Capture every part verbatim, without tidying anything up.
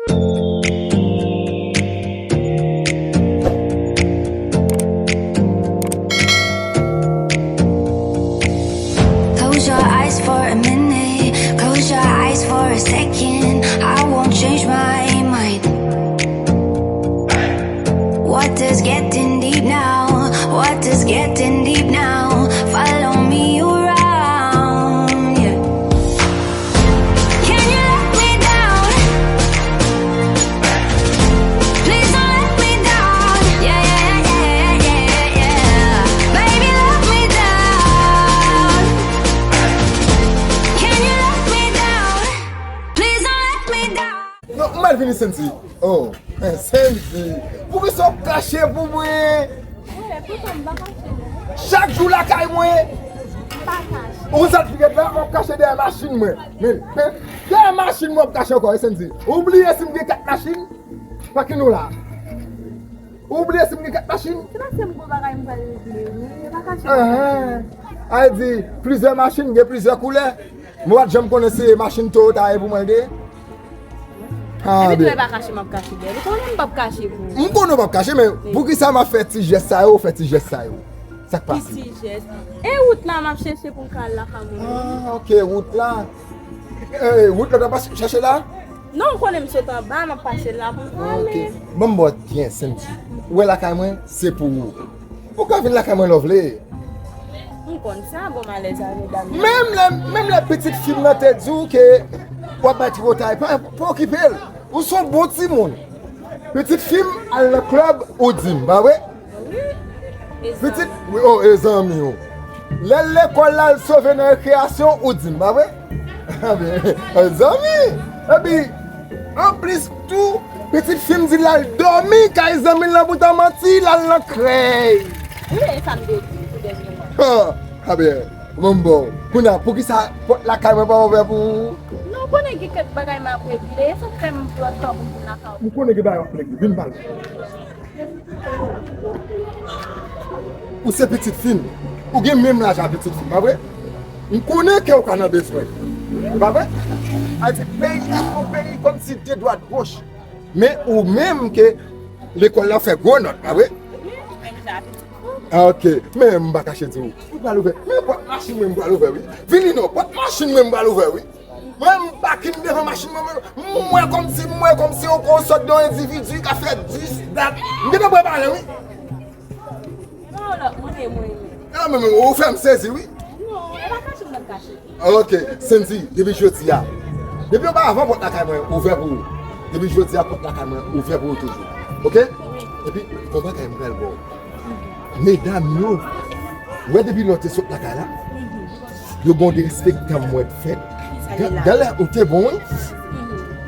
Close your eyes for a minute, close your eyes for a second. I won't change my mind. Water's getting deep now, water's getting deep now. Follow me around, yeah. Can you let me down? Please don't let me down. Yeah, yeah, yeah, yeah, yeah, yeah. Baby, let me down. Can you let me down? Please don't let me down. Non, m mal vini Sensi. Oh, Sensi. Poukisa w ap kache pou mwen? Chak jou lakay mwen. Ou sa t figèt la, w ap kache dèyè machin mwen. Men, dèyè machin mwen w ap kache ankò, Sensi. Ou bliye si m gen kat machin? Pakin ou la. Ou bliye si m gen kat machin? Se pa se m gwo bagay m pral regle, wi. E pa kache. Ahan. A di, plizyè machin, gen plizyè koulè. Mwen pa t janm konnen se machin Toyota e pou mwen l te ye. Ah, epi tou, byen. E pa kache m ap kache, byen. Ou konnen m p ap kache pou ou. M konnen w p ap kache, men poukisa m ap fè ti jès sa yo, fè ti jès sa yo? Sa k pase? Ki ti jès? E wout la m ap chèche pou m ka al lakay mwen. Ah, ok, wout la. Eh, wout la w t ap chèche la? Non, ou konnen m sot anba, m ap pase la pou m ale. Ok. Ban m ba w byen, Sensi. Ou wè lakay mwen, se pou ou. Ou ka vin lakay mwen lè w vle. M konn sa, bon, m alèz a medam yo. Menm lè, menm lè pitit fi m nan te di w ke w ap bay tripotay, pa, pa okipe l. Ou se yon bon timoun. Pitit fi m al nan klèb, ou di m, pa vre? Wi. Pitit, wi, oh, e zanmi w. Lè l lekòl la, l sove nan rekreyasyon, ou di m, pa vre? Zanmi! Epi, anplis tou, pitit fi m di l al dòmi kay zanmi l nan bouton manti, l al nan krèy. Wi, e sa m te di tou dènyèman. Ah, ah byen, bon, bon. Kounye a, poukisa pòt lakay mwen pa ouvè pou ou? Non, ou konnen gen kèk bagay m ap regle, e sa k fè m pran tan pou m vin lakay ou. M konnen gen bagay w ap regle, vin pale. Ou se pitit fi m. Ou gen menm laj a pitit fi m, pa vre? M konnen ke w ka nan bezwen. E pa vre? Ayiti, peyi a se yon peyi kòmsi de dwat goch. Men ou menm ke lekòl la fè gwo nòt, pa vre? Ah, ok. Men m pa kache di w. M pral ouvè. Men pòt machin mwen m pral ouvè, wi. Vini non, pòt machin mwen m pral ouvè, wi. Mwen, m pakin devan machin mwen, mwen, m wè kòmsi, m wè kòmsi yon kou sòt de yon endividi k ap fè dis, dat. M gentan prepare, wi. Non, lòt moun e mwen ye. Non, men, men, ou fè m sezi, wi. Non, e pa kache m nan kache. Ok, Sensi, depi jodi a. Depi oparavan pòt lakay mwen ouvè pou ou. Depi jodi a pòt lakay mwen ouvè pou ou toujou. Ok? Wi. Epi, gon bagay m pral ba w. Medam yo, wè depi lè w te sot lakay la, yo gen yon derespektan m wè t fèt. Gade la, ou te bon, wi.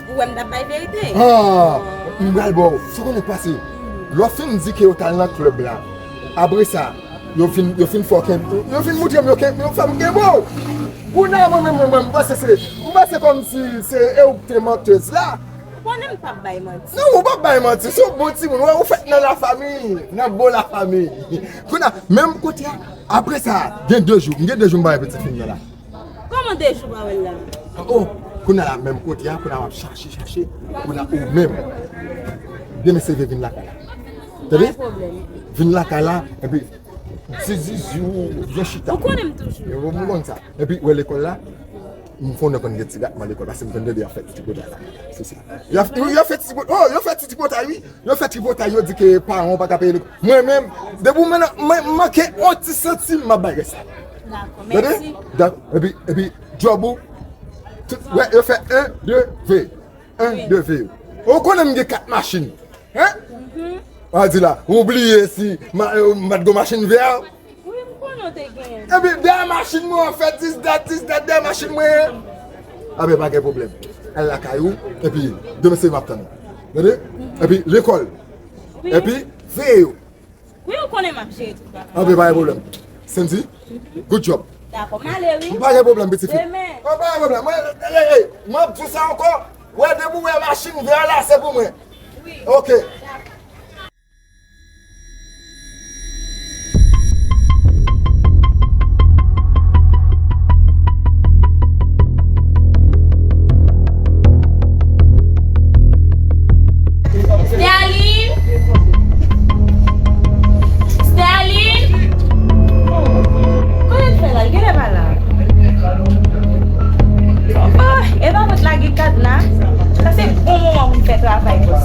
Ou wè m t ap bay verite. Ah, m pral ba w. Sa w konnen k pase? Lè w fin di ke yo t al nan klèb la, apre sa, yo fin, yo fin fè w kenbe, yo fin moutre m yo kenbe, yo fè m kenbe w. Kounye a, mwen menm, mwen, mwen, m panse se, m panse kòmsi se e ou k te mantèz la. Ou konnen m p ap bay manti. Non, ou p ap bay manti. Se yon bon timoun. Ou wè, ou fèt nan lafanmi, nan bon lafanmi. Kounye a, menm kote a, apre sa, gen de jou, m gen de jou m pa wè pitit fi m nan la. Kòman de jou pa wè l la? Oh, kounye a la, menm kote a, kounye a w ap chache, chache. Kounye a, ou menm. Demen se vin lakay la. Tande? Pa gen pwoblèm. Vin lakay la, epi, di, di, di, ou vin chita. Ou konnen m toujou. E, ou konn sa. Epi, ou wè lekòl la, m konnen konn gen ti gatman lekòl, paske m konn tande y ap fè ti tripotay la. Se sa. Y ap, y ap fè ti tripotay, oh, y ap fè ti tripotay, wi. Yo fè tripotay, yo di ke paran w pa ka peye lekòl. Mwen menm, depi w mwen, mwen manke yon ti santim, m ap bay rès la. Dakò, mèsi. Tande? Dak-, epi, epi, djòb ou, tout, wè, yo fè en, de, ve. En, de, ve. Ou konnen m gen kat machin. Hein? Mhm. A di la, ou bliye si ma, eh, m pa t gen machin vè? Wi, m konnen w te genyen. Epi, dèyè machin mwen, w ap fè dis dat, dis dat, dèyè machin mwen. A ben, pa gen pwoblèm. Al lakay ou, epi, demen se m ap tann ou. Tande? Mhm. Epi, lekòl. Wi. Epi, veye yo. Wi, ou konnen m ap jere tout bagay. A ben, pa gen pwoblèm. Sensi, good job. Dakò, m ale, wi. Pa gen pwoblèm, pitit fi. Demen. A, pa gen pwoblèm. Mwen, ey, ey, ey, m ap di w sa ankò. Wè, depi w wè machin vè la, se pou mwen. Wi. Ok. Dakò. Adna, sa se bon moman pou m fè travay, bòs.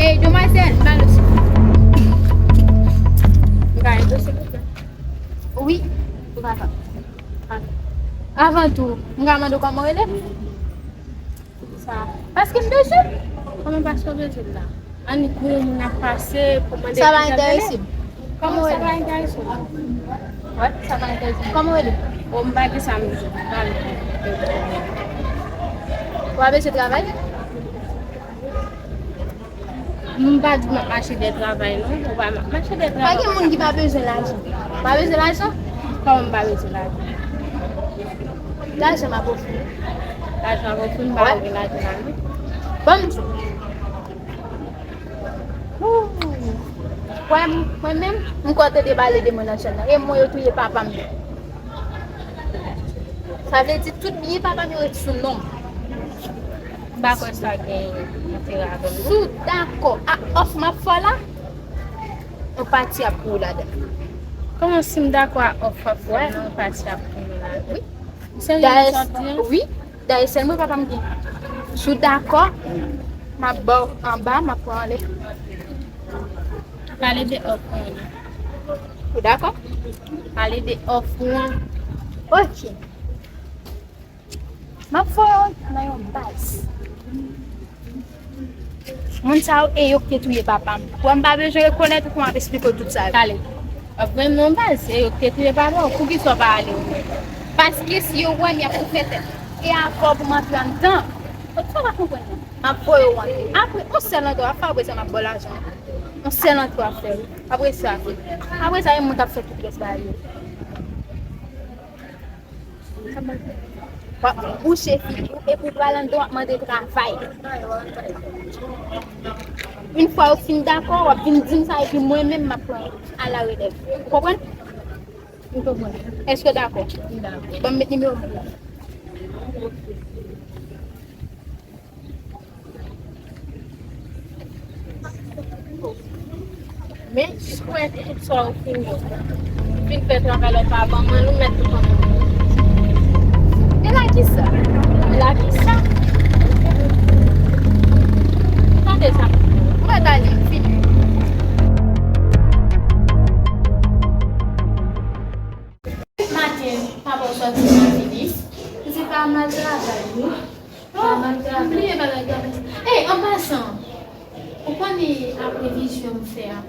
Ey, demwazèl, ba l dosye. M ka jwenn dosye, silvouplè? Wi, ou pa ka. Avan tou, m ka mande w kòman w rele? Sa. Paske m bezwen l. Kòman paske w bezwen l la? Annik, moun ap pase pou mande. Sa pa enterese m. Kòman w rele? Sa pa enterese m. Wè, sa pa enterese m. Kòman w rele? O, m pa gen sa m bezwen. Ou pa bezwen travay? M pa di m ap mache dèyè travay, non. Ou pa m ap mache dèyè travay. Pa gen moun ki pa bezwen lajan. Ou pa bezwen lajan? Kòman m pa bezwen lajan? Lajan m ap ofri w. Lajan m ap ofri w, m pa bezwen lajan la, non. Ban m di w. Ooh. Mwen, mwen menm, m kwè w te debale de mwen nan chèn nan. E mwen yo touye papa m yo. Sa vle di tout byen papa m yo ret sou non m. M pa kwè sa gen enterè avè m, non. Si w dakò a òf m ap fè w la, yon pati ap pou ou ladan l. Kòman si m dakò a òf w ap fè m nan, yon pati ap pou mwen ladan l? Wi. Serye, sa w ap di an? Wi. Dayè, sèl mwen papa m gen. Si w dakò, m ap ba w anba, m ap pran anlè. Pale de òf ou an. Ou dakò? Pale de òf ou an. Ok. M ap voye w nan yon baz. Moun sa yo, e yo ki te touye papa m. Wè, m pa bezwen rekonèt ou pou m ap esplike w tout sa yo. Talè. W ap voye m nan yon baz, e yo ki te touye papa w. Poukisa w pa ale ou menm? Paske si yo wè m, y ap koupe tèt. E avè w pou m antre anndan. Ou pa konprann non. M ap voye w antre. Apre, yon sèl antre w ap fè, apre sa, m ap ba w lajan. Yon sèl antre w ap fè, wi. Apre sa, apre sa, e moun k ap fè tout rès bagay yo. W ap bouche figi w epi w pral anndan w ap mande travay. Yon fwa yo fin dakò, w ap vin di m sa epi mwen menm m ap pran alarelèv. Ou konprann? M konprann. Èske w dakò? M dakò. Ban m met nimewo mwen. Men, jis pou wè tout sa ou fin yo. Fin fè travay la, ou pa ban mwen, nou mèt tout ansanm. E la kisa? E la kisa? Tande sa. Mwen tande, fini. Maten, papa w sòti nan vini. Se pa mal travay, wi. Oh, m bliye bagay granmèt. Ey, an pasan, ou konnen apre vizyon m fè a,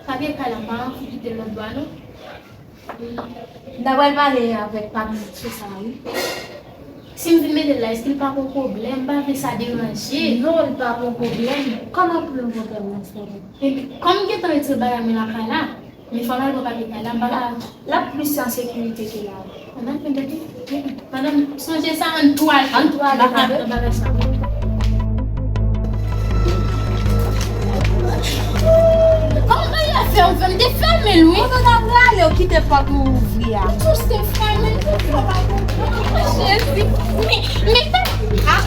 pa gen kay la, m pa anvi kite l lòt bò a, non. M ta pral pale avèk pa m sou sa, wi. Si m vin mete l la, èske l pa gon pwoblèm? M pa vle sa deranje. Non, l pa gon pwoblèm. Kòman pou l yon pwoblèm nan sèvèl? Epi, kòm m gentan retire bagay mwen lakay la, men fò m al pran papye kay la, m pa ka. L ap plis an sekirite ke la. Ann al pran papye. Madanm, sonje sa, ann tou ale. Ann tou ale, pa pran bagay sa. Kòman bagay a fè ouvè? M te fèmen l, wi. Ou te ta prale, ou kite pòt ou ouvri a. M jis te fèmen l, m te fè bagay. Jezi. Men, men, ah.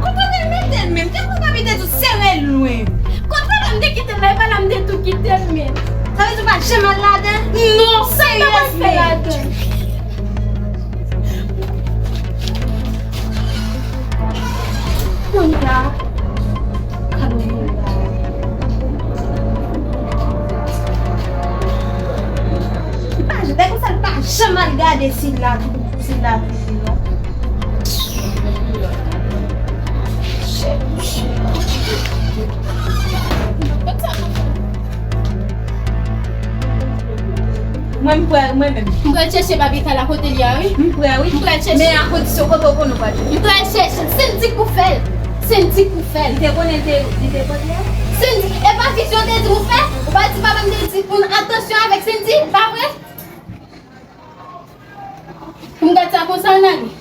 Kote w te mete l menm? Te konn w abite sou sere lwen. Kot papa m te kite m la, e pa la m te tou kite l menm. Sa vle di w pa janm al ladan? Non, seryezman. Sa m pa pral fè ladan? Kounye a, kounye a. Li pa, dèyè konsa, li pa janm al gade si l la, si l la toujou la. Mwen, m prè, mwen menm. M pral chèche papye kay la kote l ye a, wi. M prè, wi. M pral chèche. Men a kondisyon kote w konnen w pral jwenn. M pral chèche l. Sendy k pou fè l. Sendy k pou fè l. Li te konnen li te, li te konnen. Sendy, e pa vizyon te di w fè? Ou pa di papa m te di pou n atansyon avèk Sendy, pa vre? Pou m gad sa konsa, n ale.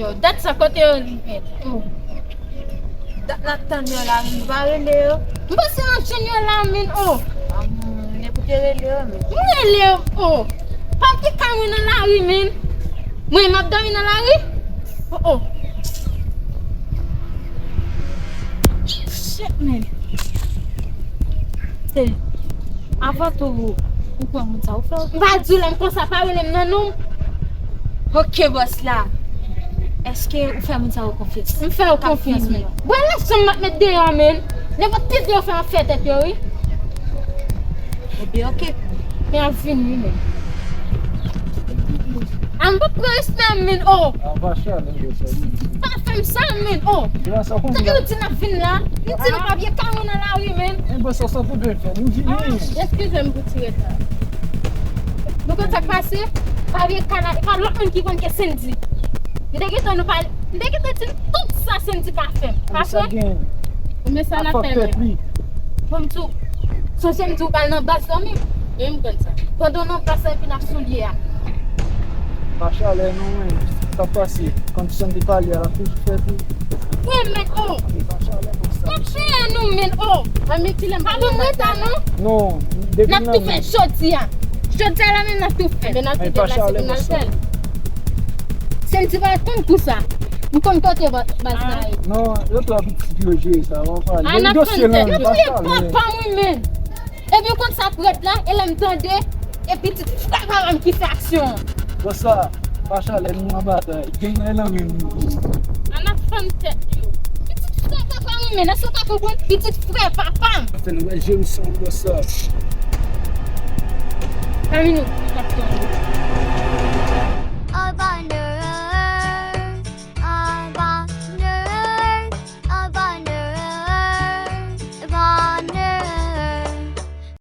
Yo, dat sa kote yo li mèt. Oh. Dat n ap tann yo la, nou pa rele yo. M panse n ap jwenn yo la, men, oh. Ah, mwen, men pou te rele yo, men. M rele yo, oh. Pa gen kay mwen nan lari, men. Mwen, m ap dòmi nan lari? Oh, oh. Shit, man. Se, avan tou, ou pran moun sa, ou fè. M pa di w la, m konsa, pa rele m nan non. Ok, bòs la. Èske ou fè moun sa yo konfyans? M fè yo konfyans, men. Bon, lè chanm m ap met deyò, men. Nenpòt ti de yo fè ap fè tèt yo, wi. Ebyen, ok. Men ap vin, wi, men. A, m p ap pran respè, men, oh. Pa fè m sa, men, oh. Tankou nou di n ap vin la. Nou di nou pa byen kare nan lari, men. Eskize m pou ti reta. Nou konn sa k pase? Pa byen kare, pa lòt moun ki konn ke Sendy. M te gentan nou pale, m te gentan di tout sa Sendy ka fè m. Pa vre? Konbyen sa n ap fè menm? Bon, m di w, sonje m di w pral nan baz dòmi. Wi, m konn sa. Pandan w nan baz la, epi n ap soulye a. Pa chalè non, men. Sa k pase? Kondisyon de pale a, l ap toujou fè tou. Wi, men, oh. Pa chalè konsa. Kòk chè nou, men, oh. Ann mete lè m pa ban m reta, non. Non, depi n ap tou fè jodi a. Jodi a la menm n ap tou fè. Men n ap tou deplase pou n al fè l. Sendy pa konn kou sa. M konn kote baz la ye. Non, yo twò pitit pou yo jere sa, w ap pale. N ap konn tèt. Yo touye papa m, wi, men. Epi w konn sa k rèd la, e lè m tande, e pitit frè papa m ki fè aksyon an. Bon sa, pa chalè nou an batay. Gen nan nan men nou. Ann ap fann tèt yo. Pitit frè papa m, men èske w pa konprann? Pitit frè papa m. Fè nou wè jemi sa, bon sa. Kami nou, k ap tann.